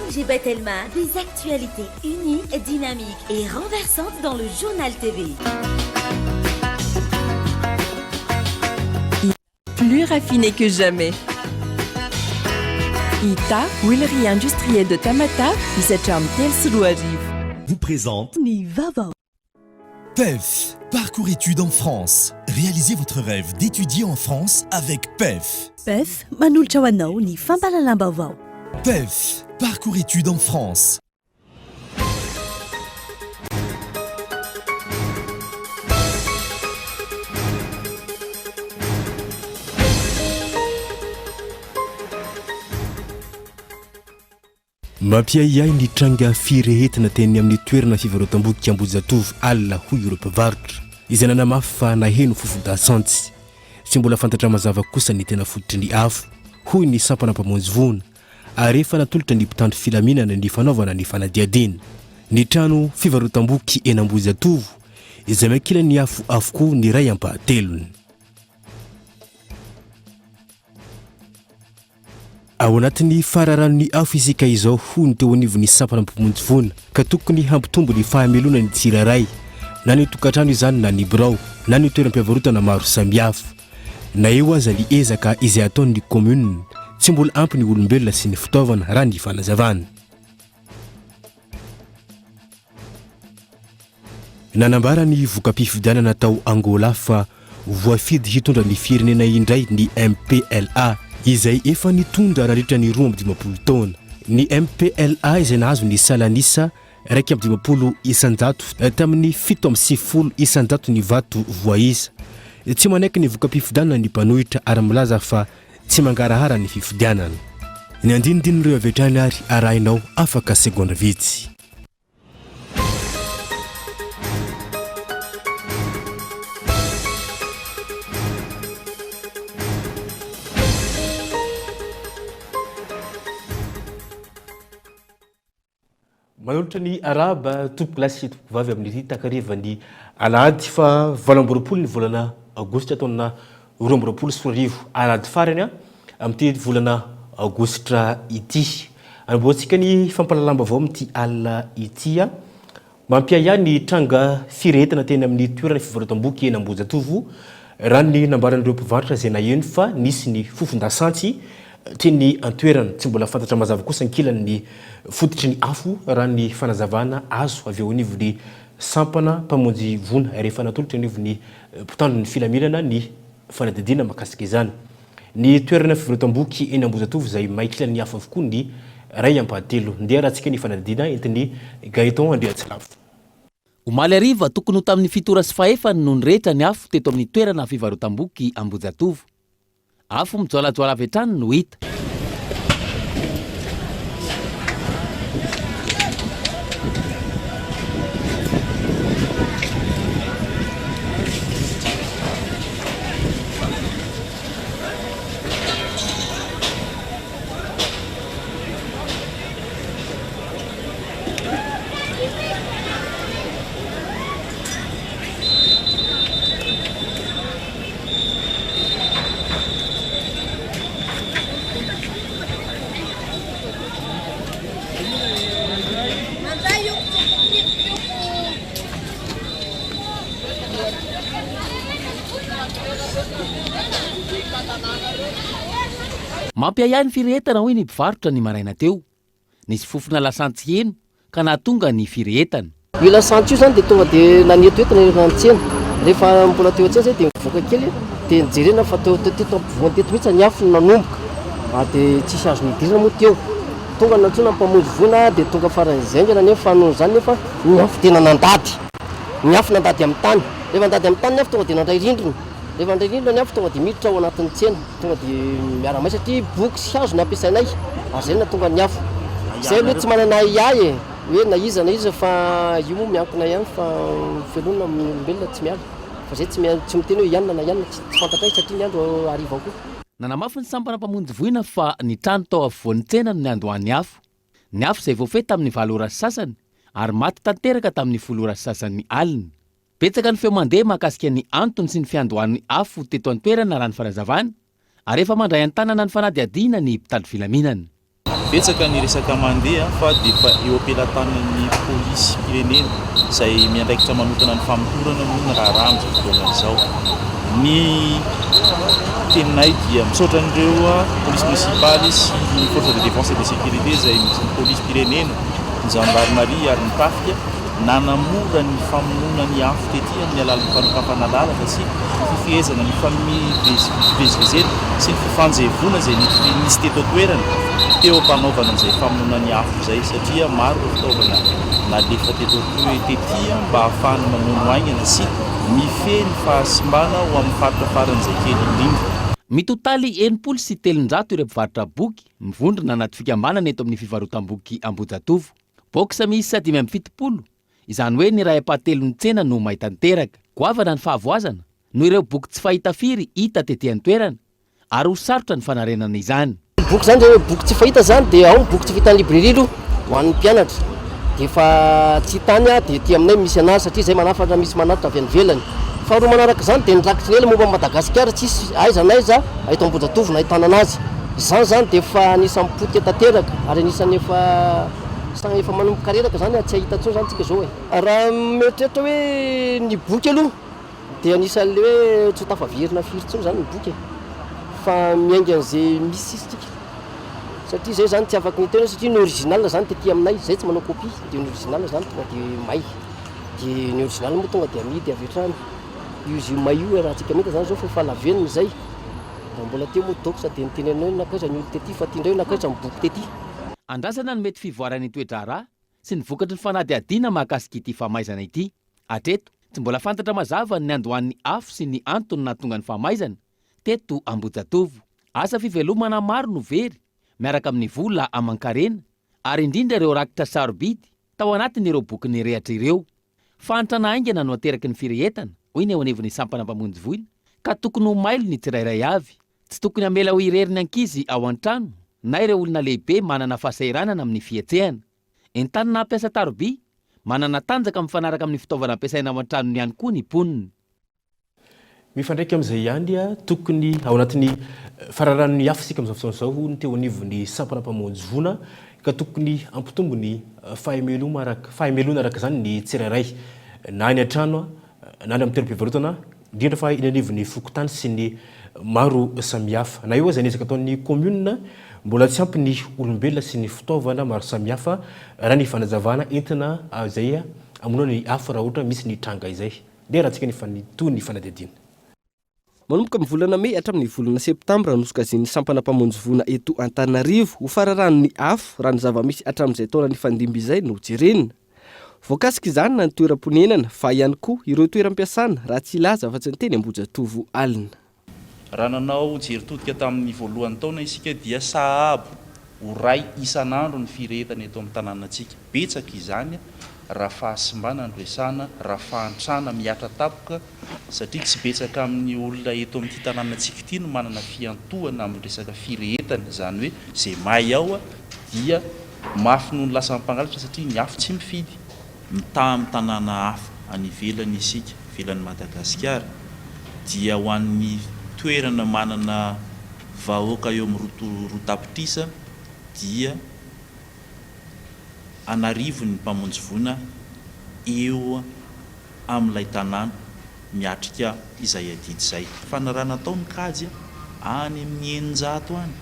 ONG Batelma, des actualités uniques, dynamiques et renversantes dans le Journal TV. Plus raffiné que jamais. Ita, huilerie industrielle de Tamatave, misy hatramin'ny 2003. Vous présente Ny vaovao. PEF, parcours études en France. Réalisez votre rêve d'étudier en France avec PEF. PEF, manolotra ho anao ny fampahalalam-baovao. PEF, parcours études en France. Mampiahiahy ny tranga firehetana teny amin'ny toerana fivarotam-boky Ambohijatovo alina hoy ireo mpivarotra, izay nanamafy fa naheno fofon-dasantsy. Tsy mbola fantatra mazava kosa ny tena fototry ny afo, hoy ny sampana mpamonjy voina, ary efa natolotra ny mpitandro filaminana ny fanaovana ny fanadihadiana. Ny trano fivarotam-boky eny Ambohijatovo, izay mankilan'ny afo avokoa ny iray ampahatelony. Ao anatin'ny fararanon'ny afo isika izao, hoy ny teo anivon'ny sampana mpamonjy voina, ka tokony hampitombo ny fahamelona ny tsirairay, na ny tokantrano izany na ny birao, na ny toeram-piavarotana maro samihafa. Na eo aza ny ezaka izay ataon'ny kaominina, tsy mbola ampy ny olombelona sy ny fitaovana, raha ny fanazavana. Nanambara ny voka-pifidianana tao Angola fa voafidy hitondra ny firenena indray ny MPLA, izay efa nitondra nandritra ny 52 taona. Ny MPLA izay nahazo ny salan'isa 51 isanjato tamin'ny 97 isanjato ny vato voaisa. Tsy manaiky ny voka-pifidianana ny mpanohitra ary milaza fa tsy mangarahara ny fifidianana. Ny andinindin'ireo avy hatrany ary arahinao afaka segondra vitsy. Manolotra ny arahaba tompokolahy sy tompokovavy amin'ity takarivan'ny alahady faha 28 ny volana aogositra taona 2022. Alahady farany amin'ity volana aogositra ity. Anombohantsika ny fampahalalam-baovao amin'ity alina ity. Mampiahiahy ny tranga firehetana teny amin'ny toerana fivarotam-boky eny Ambohijatovo, raha ny nambaran'ireo mpivarotra izay naheno fa nisy ny fofon-dasantsy teny an-toerana. Tsy mbola fantatra mazava kosa ankilany ny fototry ny afo, raha ny fanazavana azo avy eo anivon'ny sampana mpamonjy voina rehefa natolotra anivon'ny mpitandro ny filaminana ny fanadihadiana mahakasika izany. Ny toerana fivarotam-boky eny Ambohijatovo izay may kilan'ny afo avokoa ny iray ampahatelo. Ndeha arahantsika ny fanadihadiana entin'i Gaëtan Andriantsilavo. Omaly hariva tokony ho tamin'ny fito ora sy fahefany no nirehitra ny afo teto amin'ny toerana fivarotam-boky Ambohijatovo. Afo mijoalajoala avy hatrany no hita. Mampiahiahy ny firehetana hoy ny mpivarotra ny maraina teo. Nisy fofona lasantsy heno ka nahatonga ny firehetana. Io lasantsy io zany dia tonga dia nanetoeto nanerana ny tsena. Rehefa mbola teo an-tsena zay dia nivoaka kely dia nijerena fa teo teto ampovoany teto mihitsy ny afo no nanomboka ary dia tsisy azo nidirana moa teo. Tonga nantsoina ny mpamonjy voina dia tonga faran'izay haingana nefa noho izany nefa ny afo tena nandady. Ny afo nandady amin'ny tany. Rehefa nandady amin'ny tany ny afo tonga dia nandray rindrina. Rehefa nandray rindrina ny afo tonga dia miditra ao anatin'ny tsena. Tonga dia miara-may satria boky sy hazo no ampiasainay ary izay no nahatonga ny afo. Izay aloha tsy manana ahiahy e! Hoe na iza na iza fa io moa miankina ihany fa ny fialonana amin'ny olombelona tsy miala. Fa izay tsy tsy miteny hoe ianona na ianona tsy fantatray satria ny andro hariva koa. Nanamafy ny sampana mpamonjy voina fa ny trano tao afovoan'ny tsena no niandohan'ny afo. Ny afo izay voafehy tamin'ny valo ora sy sasany ary maty tanteraka tamin'ny folo ora sy sasany alina. Betsaka ny feo mandeha mahakasika ny antony sy ny fiandohan'ny afo teto an-toerana raha ny fanazavana ary efa mandray an-tanana ny fanadihadiana ny mpitandro filaminana. Betsaka ny resaka mandeha fa dia efa eo am-pelatanan'ny polisim-pirenena izay miandraikitra manokana ny famotorana moa ny raharaha amin'izao fotoana izao. Ny teninay dia misaotra an'ireo polisy monisipaly sy ny force de défense et de sécurité izay ny polisim-pirenena, ny zandarimaria ary ny tafika nanamora ny famonoana ny afo tety amin'ny alalan'ny fanokafana lalana sy ny fifehezana ny fivezivezena sy ny fifanjevoana izay nisy teto an-toerana teo am-panaovana an'izay famonoana ny afo izay satria maro ireo fitaovana nalefa teto tety mba hahafahana mamono haingana sy mifehy ny fahasimbana ho amin'ny faritra faran'izay kely indrindra. Mitotaly 360 ireo mpivarotra boky mivondrona anaty fikambanana eto amin'ny fivarotam-boky Ambohijatovo. Box miisa 75, izany hoe ny iray ampahatelon'ny tsena no may tanteraka. Goavana ny fahavoazana, noho ireo boky tsy fahita firy hita tety an-toerana, ary ho sarotra ny fanarenana izany. Ny boky izany izay hoe boky tsy fahita izany dia ao ny boky tsy fahita any librairie aloha ho an'ny mpianatra dia efa tsy hita any dia aty aminay misy anazy satria izay manafatra misy manatitra avy any ivelany. Faharoa manaraka izany dia ny rakitry ny ela momba an'i Madagasikara tsisy aiza na aiza eto Ambohijatovo no ahitana anazy. Izany izany dia efa anisan'ny potika tanteraka ary anisan'ny efa samy efa manomboka reraka izany tsy hahita intsony izany tsika izao e. Raha mieritreritra hoe ny boky aloha dia anisan'ilay hoe tsy ho tafaverina firy intsony izany ny boky e, fa miainga an'izay misy sisa tsika satria izay izany tsy afaky ny hiteny hoe satria ny original izany tety aminay, izay tsy manao copie dia ny original izany tonga dia may, dia ny original moa tonga dia amidy avy hatrany, io izy io may io raha-tsika mahita izany izao fa efa lavenona izay. Raha mbola teo moa Dox dia niteny anao hoe nankaiza ny olon tety fa ty indray hoe nankaiza ny boky tety. Andrasana ny mety fivoaran'ny toe-draharaha sy ny vokatry ny fanadihadiana mahakasika ity famaizana ity. Hatreto, tsy mbola fantatra mazava ny niandohan'ny afo sy ny antony nahatonga ny famaizana teto Ambohijatovo. Asa fivelomana maro no very miaraka amin'ny vola aman-karena ary indrindra ireo rakitra sarobidy tao anatin'ireo boky nirehatra ireo. Fahantrana haingana no ateraky ny firehetana, hoy ny eo anivon'ny sampana mpamonjy voina, ka tokony ho mailo ny tsirairay avy. Tsy tokony hamela ho irery ny ankizy ao an-trano na ireo olona lehibe manana fahasahiranana amin'ny fihetsehana. Entanina hampiasa taroby manana tanjaka mifanaraka amin'ny fitaovana ampiasaina ao an-tranony ihany koa ny mponina. Mifandraika amin'izay ihany, tokony ao anatin'ny fararanon'ny afo isika amin'izao fotoana izao, hoy ny teo anivon'ny sampana mpamonjy voina, ka tokony hampitombo ny fahamelona araka izany ny tsirairay, na any an-trano na any amin'ny toeram-pivarotana, indrindra fa eny anivon'ny fokontany sy ny maro samihafa. Na eo aza ny ezaka ataon'ny kaominina, mbola tsy ampy ny olombelona sy ny fitaovana maro samihafa, raha ny fanazavana entina izay hamonoana ny afo raha ohatra misy ny tranga izay. Ndeha arahantsika ny fanitohy ny fanadihadiana. Manomboka amin'ny volana mey hatramin'ny volana septambra no sokajian'ny sampana mpamonjy voina eto Antananarivo ho fararanon'ny afo raha ny zava-misy hatramin'izay taona nifandimby izay no jerena. Voakasika izany na ny toeram-ponenana fa ihany koa ireo toeram-piasana raha tsy hilaza afa-tsy ny teny Ambohijatovo alina. Raha nanao jery todika tamin'ny voalohan'ny taona isika dia sahabo ho ray isan'andro ny firehetana eto amin'ny tanànantsika. Betsaka izany raha fahasimbana no resahana, raha fahantrana mihatra tampoka satria tsy betsaka amin'ny olona eto amin'ity tanànantsika ity no manana fiantohana amin'ny resaka firehetana, izany hoe izay may ao dia mafy noho ny lasan'ny mpangalatra satria ny afo tsy mifidy. Mitaha amin'ny tanàna hafa any ivelany isika, ivelan'i Madagasikara, dia ho an'ny toerana manana vahoaka eo amin'ny roa tapitrisa dia an'arivony ny mpamonjy voina eo amin'ilay tanàna miatrika izay adidy izay. Fa ny raha natao ny kajy any amin'ny 600 any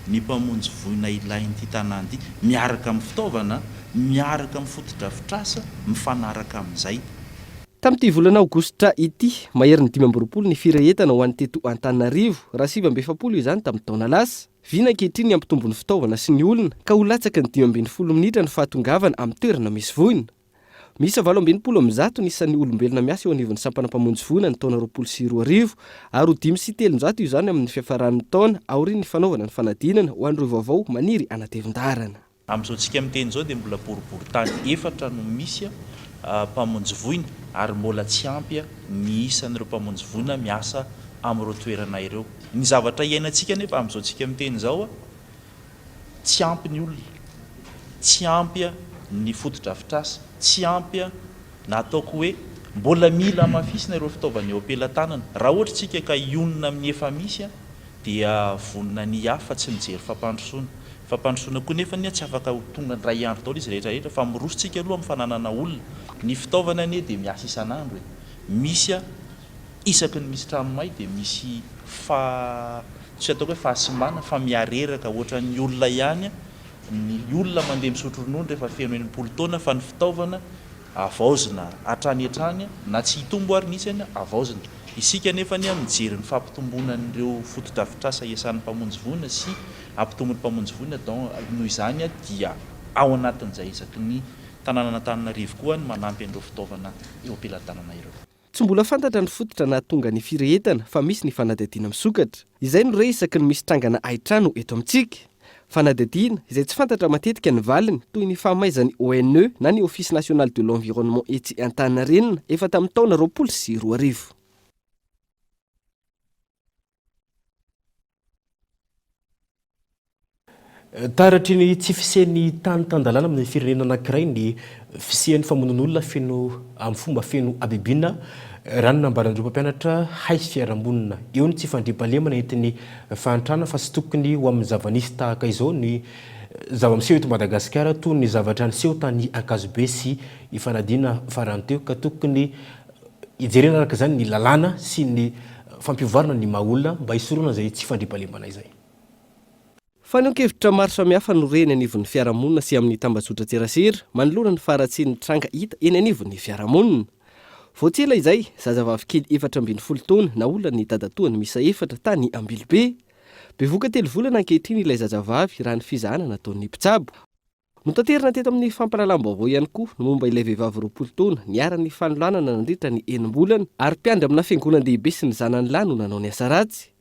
ny mpamonjy voina ilain'ity tanàna ity, miaraka amin'ny fitaovana, miaraka amin'ny fotodrafitrasa mifanaraka amin'izay. Tamin'ity volana aogositra ity, maherin'ny 25 ny firehetana ho an'ny teto Antananarivo, raha 49 izany tamin'ny taona lasa. Vina ankehitriny ny hampitombo ny fitaovana sy ny olona ka ho latsaky ny 15 minitra ny fahatongavana amin'ny toerana misy voina. Miisa 168 ny isan'ny olombelona miasa eo anivon'ny sampana mpamonjy voina ny taona 2020 ary ho 305 izany amin'ny fiafaran'ny taona aorian'ny fanaovana ny fanadinana ho an'ireo vaovao maniry hanatevin-daharana. Amin'izao tsika miteny izao dia mbola boriborintany efatra no misy mpamonjy voina ary mbola tsy ampy ny isan'ireo mpamonjy voina miasa amin'ireo toerana ireo. Ny zavatra iainantsika anefa amin'izao tsika miteny izao Tsy ampy ny olona, tsy ampy ny fotodrafitrasa, tsy ampy na ataoko hoe mbola mila hamafisina ireo fitaovana eo am-pelatanana. Raha ohatra isika ka hionona amin'ny efa misy dia vonona ny hiahy fa tsy mijery fampandrosoana. Fampandrosoana koa nefa anie tsy afaka ho tonga indray andro daholo izy rehetra rehetra fa miroso tsika aloha amin'ny fananana olona. Ny fitaovana anie dia miasa isan'andro e. Misy a, isaky ny misy trano may dia misy fa, tsy ataoko hoe fahasimbana fa mihareraka ohatran'ny olona ihany ny olona mandeha misotro ronono rehefa feno 60 taona fa ny fitaovana Havaozina hatrany hatrany na tsy hitombo ary ny isany, havaozina. Isika anefa anie mijery ny fampitomboana an'ireo fotodrafitrasa iasan'ny mpamonjy voina sy hampitombo ny mpamonjy voina donc noho izany dia ao anatin'izay ezaky ny tanànan'Antananarivo koa ny manampy an'ireo fitaovana eo am-pelatanana ireo. Tsy mbola fantatra ny fototra nahatonga ny firehetana fa misy ny fanadihadiana misokatra. Izay no re isaky ny misy trangana haintrano eto amintsika. Fanadihadiana izay tsy fantatra matetika ny valiny toy ny fahamaizan'ny ONE na ny Office National de l'Environnement etsy Antaninarenina efa tamin'ny taona 2020. Taratry ny tsy fisian'ny tany tan-dalàna amin'ny firenena anankiray ny fisian'ny famonoan'olona feno amin'ny fomba feno habibiana, raha ny nambaran'ireo mpampianatra hay sy fiarahamonina. Eo ny tsy fandriampahalemana entin'ny fahantrana fa tsy tokony ho amin'ny zava-nisy tahaka izao ny zava-miseho eto Madagasikara toy ny zavatra niseho tany Ankazobe sy Ifanadiana farany teo ka tokony hijerena araka izany ny lalàna sy ny fampiovarana ny maha olona mba hisorohana izay tsy fandriampahalemana izay. Fanehoan-kevitra maro samihafa no re eny anivon'ny fiarahamonina sy amin'ny tambajotran-tserasera manoloana ny faharatsian'ny tranga hita eny anivon'ny fiarahamonina. Vao tsy ela izay, zazavavy kely 14 taona naolan'ny dadatoany miisa efatra tany Ambilobe. Bevohoka telo volana ankehitriny ilay zazavavy raha ny fizahana nataon'ny mpitsabo. Notaterina teto amin'ny fampahalalam-baovao ihany koa ny momba ilay vehivavy 20 taona niharan'ny fanolanana nandritra ny enim-bolana ary mpiandry amina fiangonan-dehibe sy ny zanany lahy no nanao ny asa ratsy.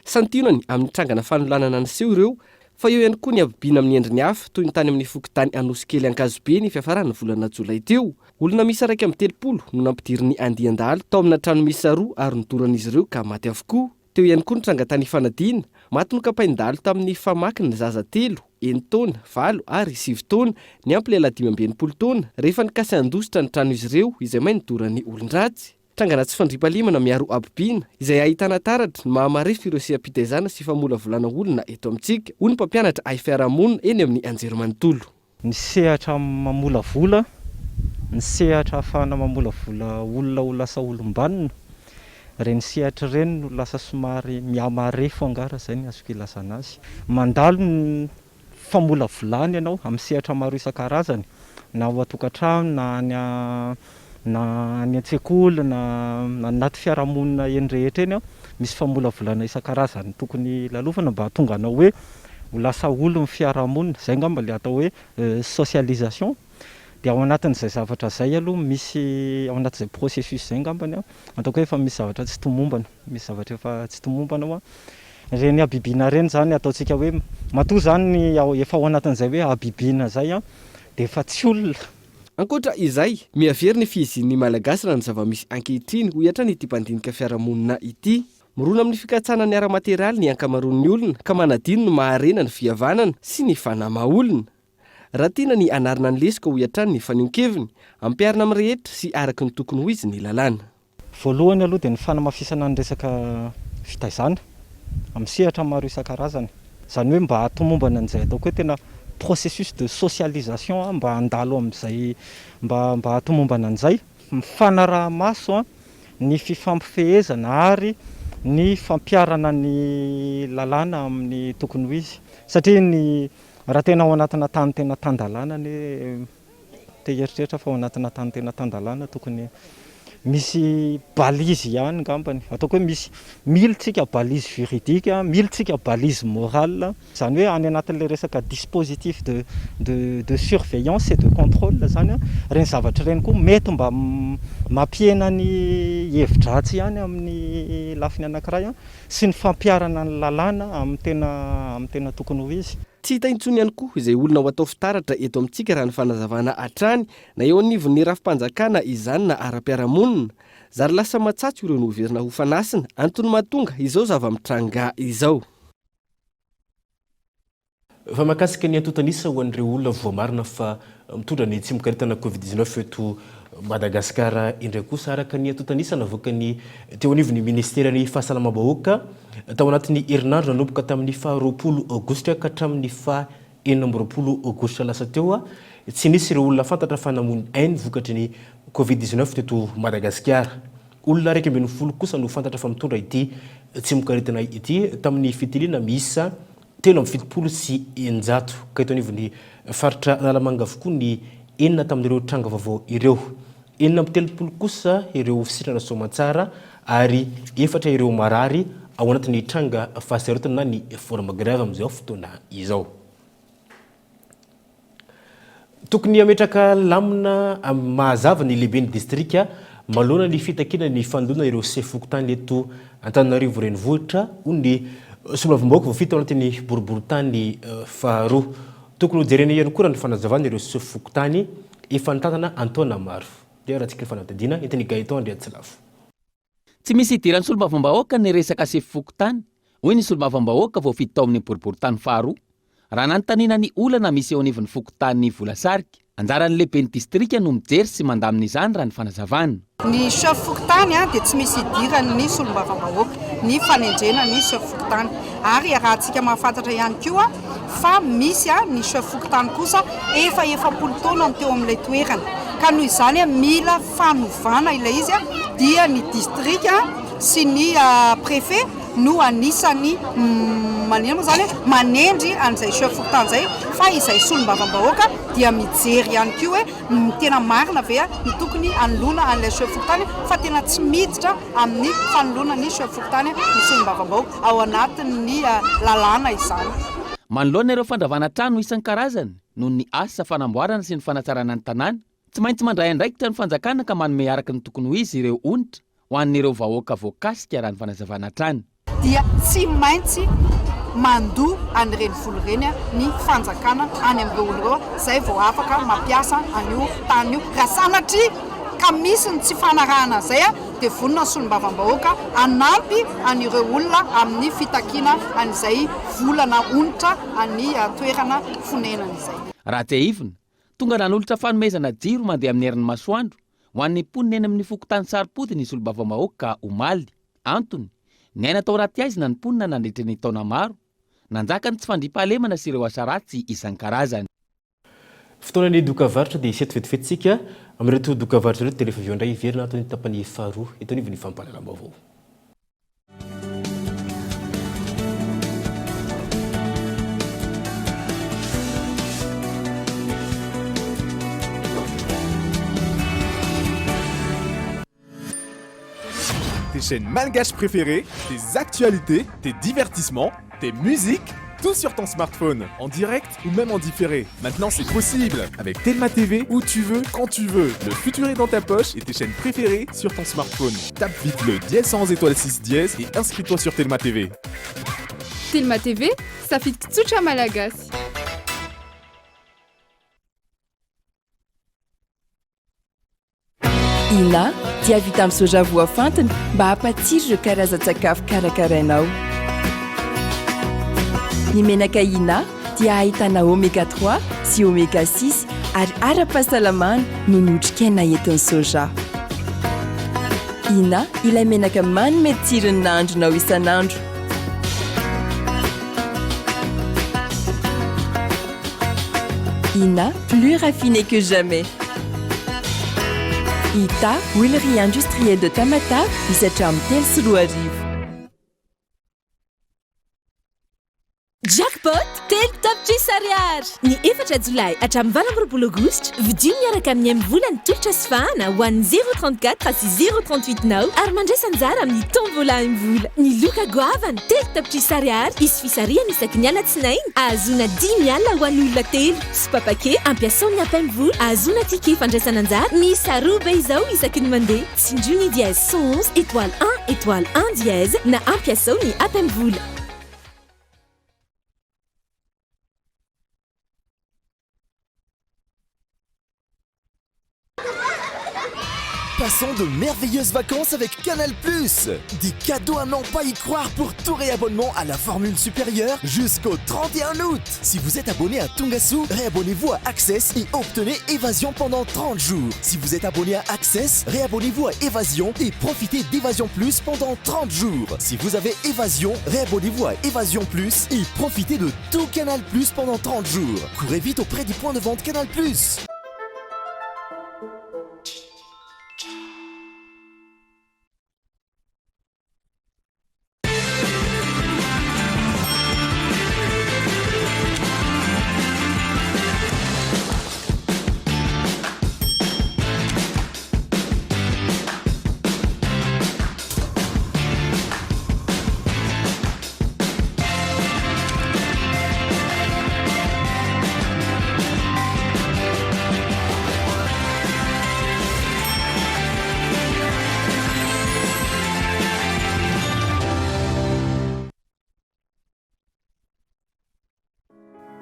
Santionany amin'ny trangana fanolanana niseho ireo fa eo ihany koa ny habibiana amin'ny endriny hafa toy ny tany amin'ny fokontany Anosikely Ankazobe ny fiafaran'ny volana jolay teo. Olona miisa 31 no nampidirin'ny andian-dahalo tao amina trano miisa roa ary nodoran'izy ireo ka maty avokoa. Teo ihany koa ny tranga tany Ifanadiana, maty nokapain-dahalo tamin'ny famaky ny zaza telo, enin-taona, valo ary sivy taona, niampy lehilahy 65 taona, rehefa nikasa handositra ny tranon'izy ireo izay may nodoran'ny olon-dratsy. Trangana tsy fandriampahalemana miaro habibiana, izay ahitana taratra ny maha-marefo ireo seha-pitaizana sy famolavolana olona eto amintsika, hoy ny mpampianatra haifiarahamonina eny amin'ny anjerimanontolo. Ny sehatra mamolavola, ny sehatra ahafahana mamolavola olona ho lasa olom-banona, ireny sehatra ireny no lasa somary mihamarefo angaha raha izay no azoko ilazana azy. Mandalo ny famolavolana ianao amin'ny sehatra maro isan-karazany, na ao an-tokantrano na any na any an-tsekoly na anaty fiarahamonina eny rehetra eny, misy famolavolana isan-karazany tokony lalovana mba hahatonga anao hoe ho lasa olon'ny fiarahamonina, izay angamba ilay atao hoe socialisation, dia ao anatin'izay zavatra izay aloha misy, ao anatin'izay processus izay angambany an, ataoko hoe efa misy zavatra tsy tomombana, misy zavatra efa tsy tomombana ao an, ireny habibiana ireny izany ataontsika hoe matoa izany efa ao anatin'izay hoe habibiana izay an, dia efa tsy olona. Ankoatra izay, mihavery ny fihizian'ny Malagasy raha ny zava-misy ankehitriny, hoy hatrany ity mpandinika fiarahamonina ity. Mirona amin'ny fikatsahana ny ara-materialy ny ankamaroan'ny olona ka manadino ny maha harena ny fihavanana sy ny fanahy maha olona. Raha tiana ny hanarina ny lesoka hoy hatrany ny fanehoan-keviny, ampiharina amin'ny rehetra sy araka ny tokony ho izy ny lalàna. Voalohany aloha dia ny fanamafisana ny resaka fitaizana amin'ny sehatra maro isan-karazany. Izany hoe mba hahatomombana an'izay ataoko hoe tena processus de socialisation mba handalo amin'izay mba mba hahatomombana an'izay. Ny fanaraha-maso ny fifampifehezana ary ny fampiharana ny lalàna amin'ny tokony ho izy. Satria ny raha tena ao anatina tany tena tan-dalàna anie, te hieritreritra fa ao anatina tany tena tan-dalàna tokony misy balise ihany angambany. Ataoko hoe misy, mila tsika balise juridique, mila tsika balise morale. Izany hoe any anatin'ilay resaka dispositif de de de surveillance et de contrôle izany an, ireny zavatra ireny koa mety mba mampihena ny hevi-dratsy ihany amin'ny lafiny anankiray an, sy ny fampiharana ny lalàna amin'ny tena amin'ny tena tokony ho izy. Tsy hita intsony ihany koa izay olona ho atao fitaratra eto amintsika raha ny fanazavana hatrany na eo anivon'ny rafi-panjakana izany na ara-piarahamonina. Zary lasa matsatso ireo noheverina ho fanasina, antony mahatonga izao zava-mitranga izao. Fa mahakasika ny antontan'isa ho an'ireo olona voamarina fa mitondra ny tsimokaretina Covid 19 eto Madagasikara indray kosa, araka ny antontan'isa navoakan'ny teo anivon'ny ministeran'ny fahasalamam-bahoaka tao anatin'ny herinandro nanomboka tamin'ny faha 20 aogositra ka hatramin'ny faha. 26 aogositra lasa teo, tsy nisy ireo olona fantatra fa namoy ny ainy vokatry ny Covid 19 teto Madagasikara. Olona 11 kosa no fantatra fa mitondra ity tsimokaretina ity tamin'ny fitiliana miisa 673 ka eto anivon'ny faritra Analamanga avokoa ny enina tamin'ireo tranga vaovao ireo. 36 kosa ireo sitrana soamantsara ary efatra ireo marary ao anatin'ny tranga fahasarotana na ny forme grave amin'izao fotoana izao. Tokony hametraka lamina mazava ny lehiben'ny distrika manoloana ny fitakiana ny fanoloana ireo sefo fokontany eto Antananarivo Renivohitra, hoy ny solombavambahoaka voafidy tao anatin'ny boriborintany faharoa. Tokony hojerena ihany koa raha ny fanazavana ireo sefo fokontany efa nitantana an-taona maro. Dia arahantsika ny fanadihadiana entin'i Gaëtan Andriantsilafo. Tsy misy idiran'ny solombavambahoaka ny resaka sefo fokontany, hoy ny solombavambahoaka voafidy tao amin'ny boriborintany faharoa, raha nanontaniana ny olana misy eo anivon'ny fokontany Volasarika. Anjaran'ny lehiben'ny distrika no mijery sy mandamina izany raha ny fanazavana. Ny chef fokontany dia tsy misy idiran'ny solombavambahoaka ny fanendrena ny chef fokontany ary iarahantsika mahafantatra ihany koa fa misy ny chef fokontany kosa efa 40 taona no teo amin'ilay toerana ka noho izany mila fanovana ilay izy dia ny distrika sy ny préfet no anisan'ny manina moa izany manendry an'izay chef fokontany izay fa izay solombavambahoaka dia mijery ihany koa hoe ny tena marina ve no tokony hanoloana an'ilay chef fokontany fa tena tsy miditra amin'ny fanoloana ny chef fokontany ny solombavambahoaka ao anatin'ny lalàna izany. Manoloana ireo fandravana trano isan-karazany noho ny asa fanamboarana sy ny fanatsarana ny tanàna, tsy maintsy mandray andraikitra ny fanjakana ka manome araka ny tokony ho izy ireo onitra ho an'ireo vahoaka voakasika raha ny fanazavana hatrany. Dia tsy maintsy mandoa an'ireny vola ireny ny fanjakana any amin'ireo olona ireo izay vao afaka mampiasa an'io tany io. Raha sanatria ka misy ny tsy fanarahana an'izay dia vonona ny solombavambahoaka hanampy an'ireo olona amin'ny fitakiana an'izay vola na onitra an'ny toerana fonenany izay. Raha tsiahivina, tonga nanolotra fanomezana jiro mandeha amin'ny herin'ny masoandro Ho an'ny mponina eny amin'ny fokontany Saropody ny solombavambahoaka omaly. Antony, niaina tao anaty haizina ny mponina nandritra ny taona maro. Nanjaka ny tsy fandriampahalemana sy ireo asa ratsy isan-karazany. Fotoana ny doka varotra dia hiseto vetivety isika amin'ireto doka varotra ireto dia rehefa avy eo indray hiverina ato ny tapany faharoa eto anivon'ny fampahalalam-baovao. Tes chaînes malgaches préférées, tes actualités, tes divertissements, tes musiques, tout sur ton smartphone, en direct ou même en différé. Maintenant, c'est possible avec Telma TV, où tu veux, quand tu veux. Le futur est dans ta poche et tes chaînes préférées sur ton smartphone. Tape vite le dièse 111 étoile 6 dièse et inscris-toi sur Telma TV. Telma TV, safidy tsotra malagasy. Ina dia vita amin'ny soja voafantina mba hampatsiro ireo karazan-tsakafo karakarainao. Ny menaka Ina dia ahitana oméga 3 sy oméga 6 ary ara-pahasalamana noho ny otrikaina entin'ny soja. Ina ilay menaka manome tsiro ny nahandronao isan'andro. Ina, plus raffiné que jamais. Ita, huilerie industrielle de Tamatave, misy hatramin'ny 2003. Jackpot 3 tapitrisa ariary! Ny 4 jolay hatramin'ny 28 aogositra, vidio miaraka amin'ny MVola ny tolotra sy fahana ho an'ny zéro 34 sy zéro 38 nao ary mandraisa anjara amin'ny tombola MVola. Ny loka goavana, 3 tapitrisa ariary, hisy fisarihana isaky ny alatsinainy, ahazoana dimy alina ho an'olona telo. Sy papake, ampiasao ny app MVola, ahazoana ticket fandraisana anjara miisa roa be izao isaky ny mandeha. Tsindrio ny dièse 111 étoile 1 étoile 1 dièse na ampiasao ny app MVola. Passons de merveilleuses vacances avec Canal+. Des cadeaux à n'en pas y croire pour tout réabonnement à la formule supérieure jusqu'au 31 août. Si vous êtes abonné à Tongasoa, réabonnez-vous à Access et obtenez Évasion pendant 30 jours. Si vous êtes abonné à Access, réabonnez-vous à Évasion et profitez d'Évasion Plus pendant 30 jours. Si vous avez Évasion, réabonnez-vous à Évasion Plus et profitez de tout Canal Plus pendant 30 jours. Courez vite auprès du point de vente Canal Plus.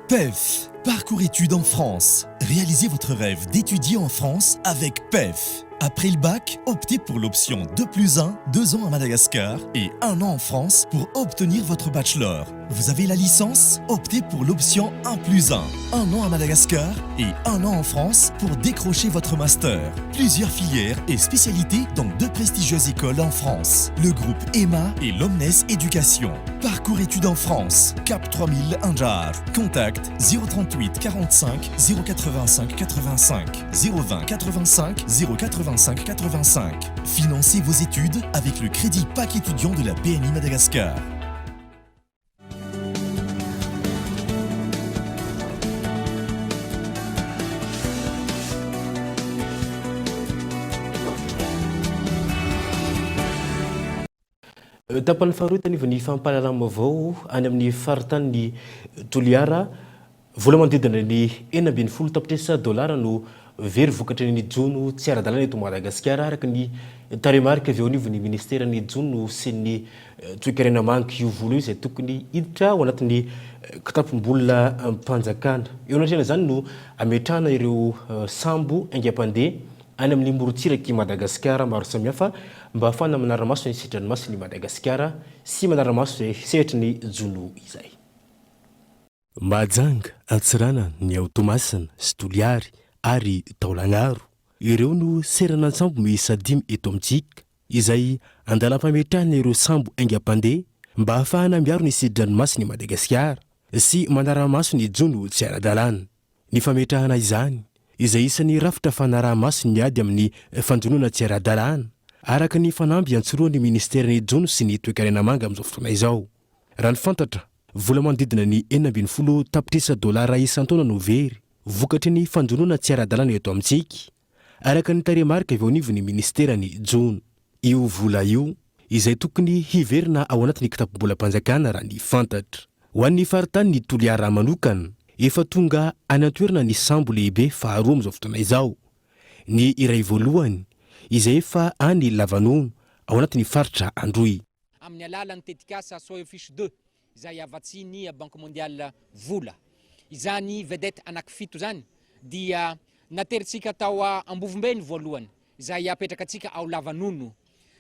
PEF, parcours études en France. Réalisez votre rêve d'étudier en France avec PEF. Après le bac, optez pour l'option 2 plus 1, 2 ans à Madagascar et 1 an en France pour obtenir votre bachelor. Vous avez la licence Optez pour l'option 1 plus 1, 1 an à Madagascar et 1 an en France pour décrocher votre master. Plusieurs filières et spécialités dans deux prestigieuses écoles en France. Le groupe EMA et l'Omnes Éducation. Parcours études en France, Cap 3000 Anjar. Contact 038 45 085 85 020 85 085 85. Financez vos études avec le crédit PAC étudiant de la BNI Madagascar. Tapany faharoa eto anivon'ny fampahalalam-baovao any amin'ny faritanin'i Toliara. Vola manodidina ny 16 tapitrisa dolara no very vokatry ny jono tsy ara-dalàna eto Madagasikara, araka ny tarehimarika avy eo anivon'ny minisiteran'ny jono sy ny toekarena manga. Io vola io izay tokony hiditra ao anatin'ny kitapom-bolam-panjakana. Eo anatrehan'izany no ametrahana ireo sambo haingam-pandeha any amin'ny morontsirak'i Madagasikara maro samihafa mba hahafahana manara-maso ny sidranomasin'i Madagasikara sy manara-maso izay sehatry ny jono izay. Mahajanga, Antsiranana, ny ao Toamasina sy Toliary ary Taolagnaro. Ireo no seranan-tsambo miisa dimy eto amintsika izay andalam-pametrahana ireo sambo haingam-pandeha mba hahafahana miaro ny sidranomasin'i Madagasikara sy manara-maso ny jono tsy ara-dalàna. Ny fametrahana izany, izay isan'ny rafitra fanaraha-maso ny ady amin'ny fanjonoana tsy ara-dalàna, araka ny fanamby iantsorohan'ny minisiteran'ny Jono sy ny Toekarena Manga amin'izao fotoana izao. Raha ny fantatra, vola manodidina ny 16 tapitrisa dolara isan-taona no very, vokatry ny fanjonoana tsy ara-dalàna eto amintsika, araka ny tarehimarika avy eo anivon'ny minisiteran'ny Jono. Io vola io, izay tokony hiverina ao anatin'ny kitapom-bolam-panjakana raha ny fantatra. Ho an'ny faritanin'i Toliara manokana, efa tonga any an-toerana ny sambo lehibe faharoa amin'izao fotoana izao. Ny iray voalohany, izay efa any Lavanono, ao anatin'ny faritra Androy. Amin'ny alalan'ny tetikasa Soilfish 2 izay havatsian'ny Banque Mondiale vola. Izany vedette anankifito izany dia naterintsika tao Ambovombe ny voalohany izay apetrakantsika ao Lavanono.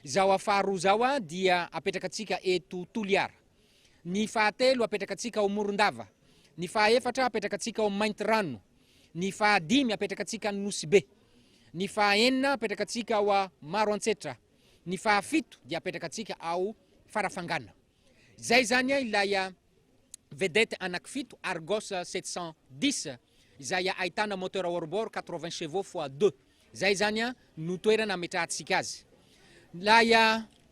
Izao faharoa izao dia apetrakantsika eto Toliara. Ny fahatelo apetrakantsika ao Morondava. Ny fahaefatra apetrakantsika ao Maintirano. Ny fahadimy apetrakantsika any Nosy Be. Ny fahaenina apetrakantsika ao Maroantsetra. Ny fahafito dia apetrakantsika ao Farafangana. Izay izany ilay vedette anankifito Argos 710 izay ahitana moteur hors-bord 80 chevaux fois deux. Izay izany no toerana ametrahantsika azy. Ilay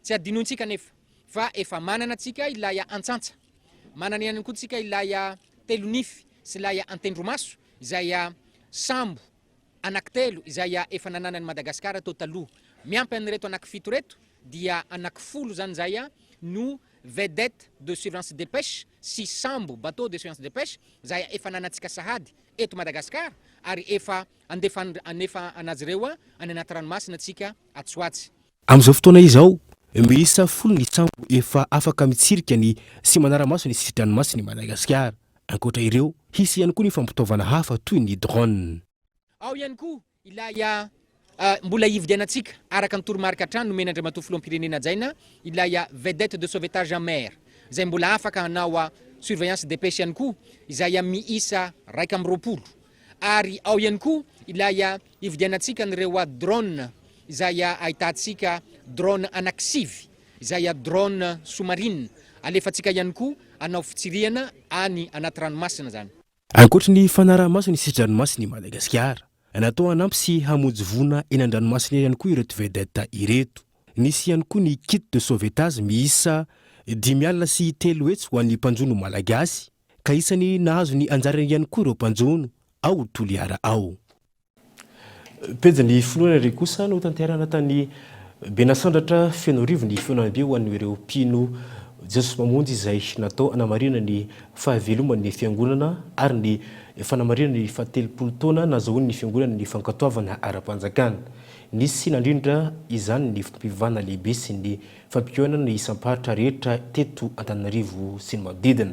tsy adinointsika anefa fa efa manana antsika ilay antsantsa. Manana ihany koa tsika ilay telonify sy ilay antendromaso izay sambo anankitelo izay efa nananan'i Madagasikara teo taloha. Miampy an'ireto anankifito ireto dia anankifolo izany izay no vedette de surveillance de pêche sy sambo, bateau de surveillance de pêche, izay efa ananantsika sahady eto Madagasikara ary efa andefa anefa anazy ireo any anaty ranomasina tsika atsy ho atsy. Amin'izao fotoana izao, miisa folo ny sambo efa afaka mitsirika ny sy manara-maso ny sisi-dranomasin'i Madagasikara. Ankoatra ireo, hisy ihany koa ny fampitaovana hafa toy ny drone. Ao ihany koa ilay. Mbola hividianantsika, araka ny toromarika hatrany nomen'Andriamatoa Filoham-pirenena hajaina, ilay vedette de sauvetage en mer, izay mbola afaka hanao surveillance de pêche ihany koa, izay miisa 21. Ary ao ihany koa ilay hividianantsika an'ireo drone, izay ahitantsika drone anankisivy, izay drone sous-marine, alefantsika ihany koa hanao fitsirihana any anaty ranomasina izany. Ankoatry ny fanaraha-maso ny sisi-dranomasin'i Madagasikara, natao hanampy sy hamonjy voina eny an-dranomasina ihany koa ireto vedette ireto. Nisy ihany koa ny kit de sauvetage miisa 305 ho an'ny mpanjono malagasy, ka isany nahazo ny anjarany ihany koa ireo mpanjono ao Toliara ao. Pejin'ny finoana indray kosa notanterahina tany Benasandratra Fenoarivo ny fihaonambe ho an'ireo mpino Jesosy Mamonjy izay natao hanamarihana ny fahaveloman'ny fiangonana ary ny fanamarihana ny fahatelopolo taona nazahoan'ny fiangonana ny fankatoavana ara-panjakana. Nisy nandrindra izany ny fotoam-pivavahana lehibe sy ny fampihaonana isam-paritra rehetra teto Antananarivo sy ny manodidina.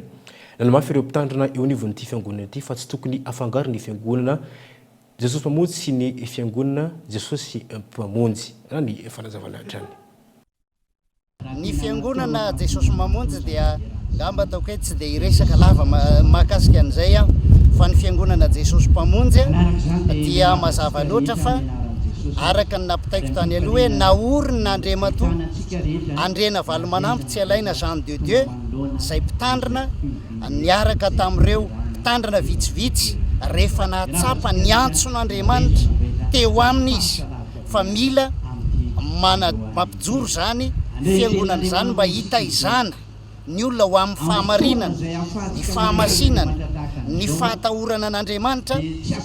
Nanamafy ireo mpitandrina eo anivon'ity fiangonana ity fa tsy tokony afangaro ny fiangonana Jesosy Mpamonjy sy ny fiangonana Jesosy Mpamonjy, raha ny fanazavana hatrany. Ny fiangonana Jesosy Mamonjy dia angamba ataoko hoe tsy dia hiresaka lava mahakasika an'izay aho fa ny fiangonana Jesosy Mpamonjy dia mazava loatra fa araka ny nampitaiko tany aloha hoe naorin'Andriamatoa Andrianavalomanamby Tsialaina Jean de Dieu izay mpitandrina niaraka tamin'ireo mpitandrina vitsivitsy rehefa nahatsapa ny antson'Andriamanitra teo aminy izy fa mila mana mampijoro izany fiangonana izany mba hitaizana ny olona ho amin'ny fahamarinana, ny fahamasinana, ny fahatahorana an'Andriamanitra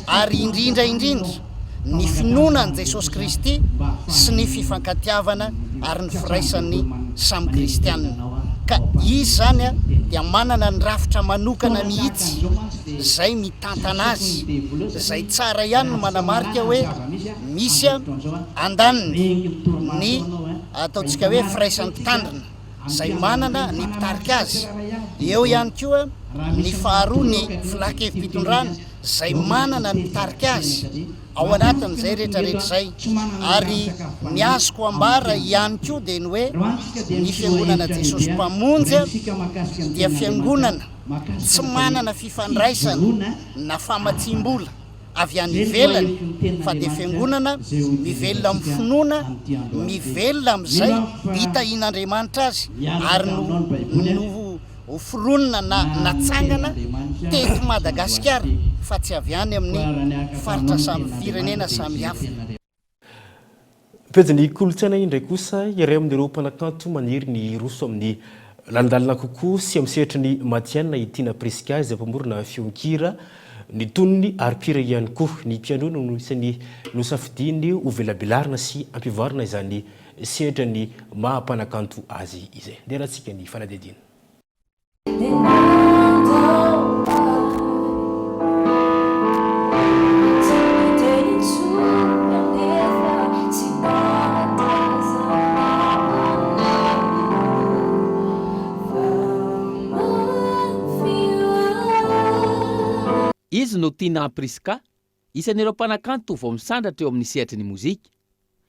ary indrindra indrindra ny finoana an'i Jesosy Kristy sy ny fifankatiavana ary ny firaisan'ny samy kristianina. Ka izy izany dia manana ny rafitra manokana mihitsy izay mitantana azy, izay tsara ihany ny manamarika hoe misy andaniny ny ataontsika hoe firaisan'ny mpitandrina izay manana ny mpitarika azy, eo ihany koa ny faharoa ny filakevi-pitondrana izay manana ny mpitarika azy ao anatin'izay rehetrarehetra izay. Ary ny azoko ambara ihany koa dia ny hoe ny Fiangonana Jesosy Mpamonjy dia fiangonana tsy manana fifandraisana na famatsiam-bola avy any ivelany fa dia fiangonana mivelona amin'ny finoana, mivelona amin'izay itahian'Andriamanitra azy ary no no ho foronina na natsangana teto Madagasikara fa tsy avy any amin'ny faritra samy firenena samy hafa. Pejin'ny kolontsaina indray kosa, iray amin'ireo mpanakanto maniry ny hiroso amin'ny lalindalina kokoa sy amin'ny sehatry ny matihanina i Tiana Prisca izay mpamorona feon-kira, ny tonony ary mpihira ihany koa. Ny piano no isan'ny nosafidiany hovelabelarina sy hampivoarina izany sehatra ny maha mpanakanto azy izay. Ndeha arahantsika ny fanadihadiana. Izy no Tina Prisca, Isan'ireo mpanakanto vao misandratra eo amin'ny sehatry ny mozika,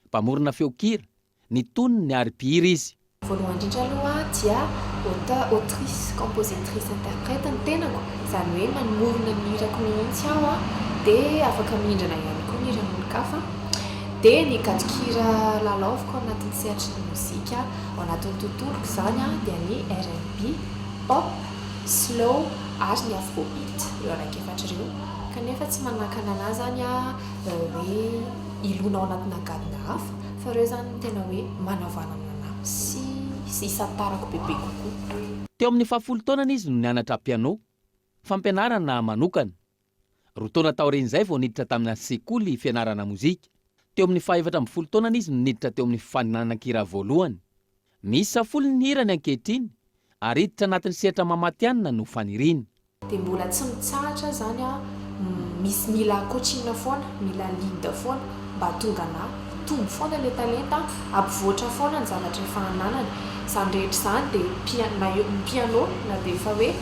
mpamorona feon-kira, ny tonony ary mpihira izy. Voalohany indrindra aloha dia auteur, autrice, compositrice, interprète ny tenako, izany hoe manomorona ny hirako mihitsy aho dia afaka mihindrana ihany koa ny hiran'olon-kafa. Dia ny gadon-kira lalaoviko ao anatin'ny sehatry ny mozika, ao anatin'ny tontoloko izany dia ny rnb, pop, slow ary ny afrobeat, ireo anankiefatra ireo. Kanefa tsy manakana anah zany hoe hilona ao anatina gadona hafa fa ireo zany no tena hoe manavanana anah sy sy isantarako bebe kokoa. Teo amin'ny fahafolo taonany izy no nianatra piano, fampianarana manokana. Roa taona taorian'izay vao niditra tamina sekoly fianarana mozika. Teo amin'ny faha-14 taonany izy no niditra teo amin'ny fifaninanan-kira voalohany. Miisa folo ny hirany ankehitriny ary hiditra anatin'ny sehatra maha matihanina no faniriany. Dia mbola tsy mitsahatra zany aho misy mila coaching foana, mila lead foana mba hahatonga anah hitombo foana le talenta, hampivoatra foana ny zavatra efa ananany. Izany rehetra izany dia na eo ny piano na dia efa hoe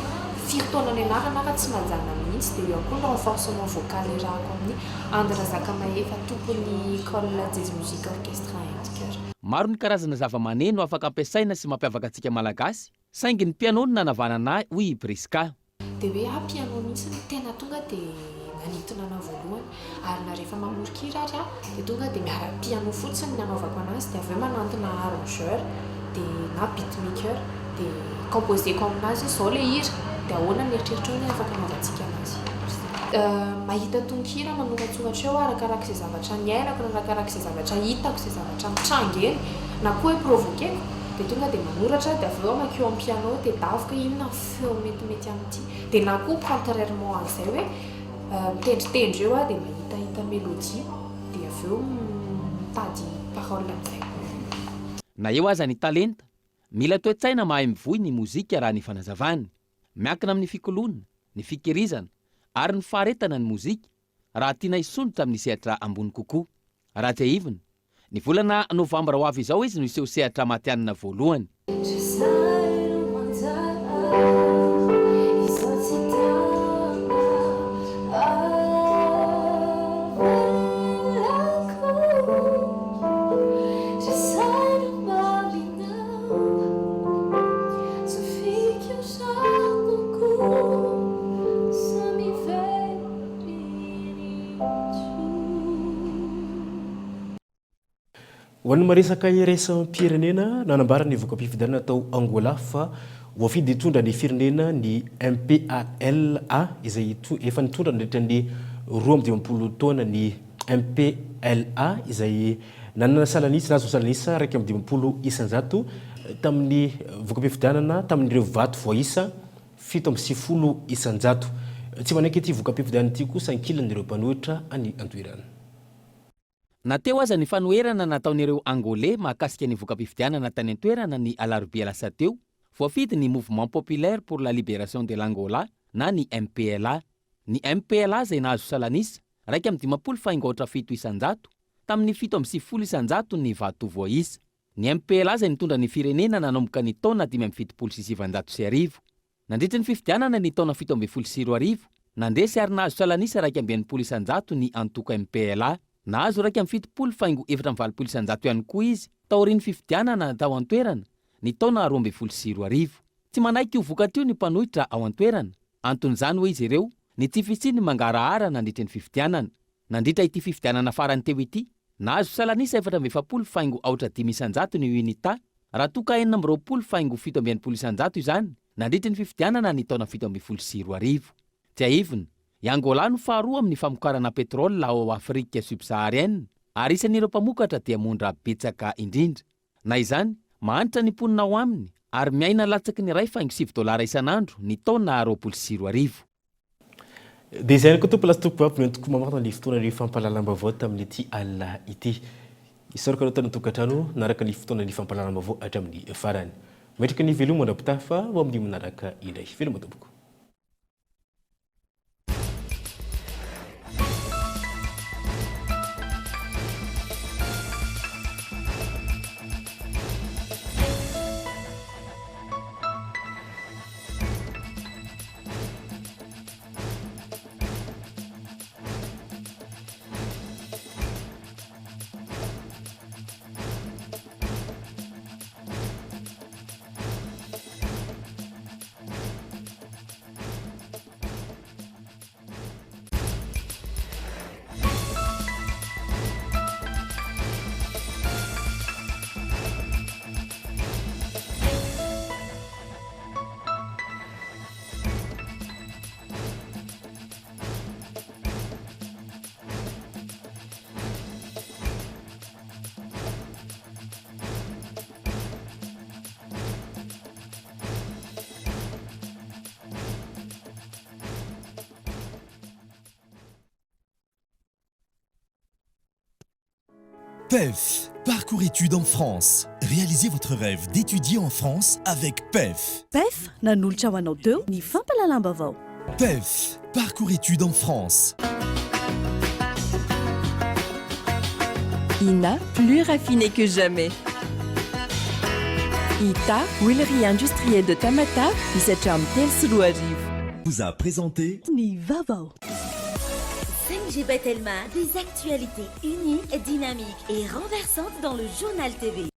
firy taona nianarana ara tsy najanona mihitsy. mihitsy dia eo ihany koa ny renforcement vocal iarahako amin'i Andy Razakamahefa tompon'ny Ecole Jazz Music Orchestra and Chœur. Maro ny karazana zavamaneno afaka ampiasaina sy mampiavaka antsika Malagasy, saingy ny piano no nanavanana ahy, hoy i Prisca. Dia hoe ah piano mihitsy no tena tonga dia nanintona anah voalohany. Ary na rehefa mamoron-kira ary aho dia tonga dia miara piano fotsiny ny anaovako anazy dia avy eo manantona arrangeur dia na beat maker dia composer-ko aminazy hoe izao ilay hira dia ahoana ny eritreritrao ny afaka anaovantsika anazy. Mahita tononkira manoratsoratra eo arakaraka izay zavatra niainako na arakaraka izay zavatra hitako izay zavatra mitranga eny na koa hoe provoquer-ko dia tonga dia manoratra dia avy eo aho mankeo amin'ny piano dia davoka inona ny feo metimety amin'ity. Dia na koa contrairement an'izay hoe mitendritendry eo aho dia mahitahita mélodie dia avy eo mitady parole amin'izay. Na eo aza ny talenta, mila toe-tsaina mahay mivoy ny mozika raha ny fanazavany. Miankina amin'ny fikoloana, ny fikirizana ary ny faharetana ny mozika raha tiana hisondrotra amin'ny sehatra ambony kokoa. Raha tsiahivina, ny volana novambra ho avy izao izy no hiseho sehatra matihanina voalohany. Ho an'ny maresaka iraisam-pirenena, nanambara ny voka-pifidianana tao Angola fa voafidy hitondra ny firenena ny MPLA izay efa nitondra nandritra ny 52 taona ny MPLA izay nanana salanisa nahazo salanisa 51% tamin'ny voka-pifidianana tamin'ireo vato voaisa 97%. Tsy manaiky ity voka-pifidianana ity kosa ankilany ireo mpanohitra any an-toerana. Na teo aza ny fanoherana nataon'ireo Angolais mahakasika ny voka-pifidianana tany an-toerana ny alarobia lasa teo, voafidy ny Mouvement Populaire pour la Libération de l'Angola na ny MPLA. Ny MPLA izay nahazo salanisa, 51 faingo aotra fito isan-jato, tamin'ny 97 isan-jato ny vato voaisa. Ny MPLA izay nitondra ny firenena nanomboka ny taona 1975. Nandritry ny fifidianana ny taona 2017, nandresy ary nahazo salanisa 61 isan-jato ny antoko MPLA. Nahazo 71 faingo 84 isan-jato ihany koa izy taorian'ny fifidianana tao an-toerana ny taona 2012. Tsy manaiky io vokatra io ny mpanohitra ao an-toerana. Anton'izany hoy izy ireo ny tsy fisian'ny mangarahara nandritry ny fifidianana. Nandritra ity fifidianana farany teo ity, nahazo salanisa 44 faingo aotra dimy isan-jato ny Unita, raha toa ka 26 faingo 67 isan-jato izany nandritry ny fifidianana ny taona 2017. Tsiahivina, i Angola no faharoa amin'ny famokarana pétrole ao Afrique subsaharienne ary isan'ireo mpamokatra diamondra betsaka indrindra. Na izany, mahantra ny mponina ao aminy ary miaina latsaky ny iray faingo sivy dolara isan'andro ny taona 2020. Dia izay ihany koa tompolahy sy tompovavy no entiko mamarana ny fotoana ny fampahalalam-baovao tamin'ity alina ity. Isaorako anao tany an-tokantrano nanaraka ny fotoana ny fampahalalam-baovao hatramin'ny farany. Mametraka ny veloma mandra-pitafa ho amin'ny manaraka indray. Veloma tompoko. PEF, parcours études en France. Réalisez votre rêve d'étudier en France avec PEF. PEF, nanolotra ho anao teo ny fampahalalam-baovao. PEF, parcours études en France. Ina, plus raffiné que jamais. Ita, huilerie industrielle de Tamatave, isa hatramin'ny 2003. Vous a présenté Ny vaovao. 5G by Telma, des actualités uniques, dynamiques et renversantes dans le journal TV.